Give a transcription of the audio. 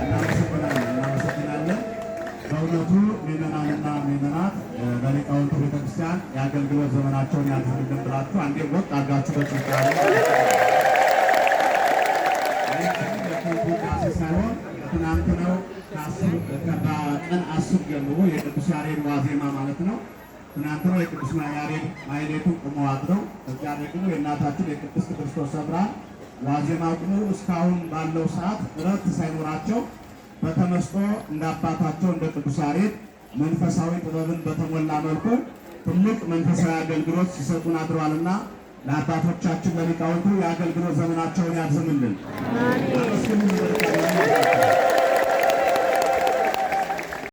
እናመሰግናለን፣ እናመሰግናለን። በእውነቱ ምዕመናንና ምዕመናት በሊቃውንቱ ቤተክርስቲያን የአገልግሎት ዘመናቸውን ያርዝምልን ብላችሁ አንዴ ወቅ አድርጋችሁ በጭብጨባ። ውዳሴ ሳይሆን ትናንትናው በቀን 10 ጀምሮ የቅዱስ ያሬድ ዋዜማ ማለት ነው። ትናንትና የቅዱስ ያሬድ ማኅሌቱ ቆመው አድረው እዚያ ደግሞ የእናታችን የቅድስት ክርስቶስ ሰምራ ዋዜማ ቆመው እስካሁን ባለው ሰዓት እረፍት ሳይኖራቸው በተመስጦ እንደ አባታቸው እንደ ቅዱስ ያሬድ መንፈሳዊ ጥበብን በተሞላ መልኩ ትልቅ መንፈሳዊ አገልግሎት ሲሰጡን አድረዋልና ለአባቶቻችን ለሊቃውንቱ የአገልግሎት ዘመናቸውን ያርዝምልን። አመስግኑ።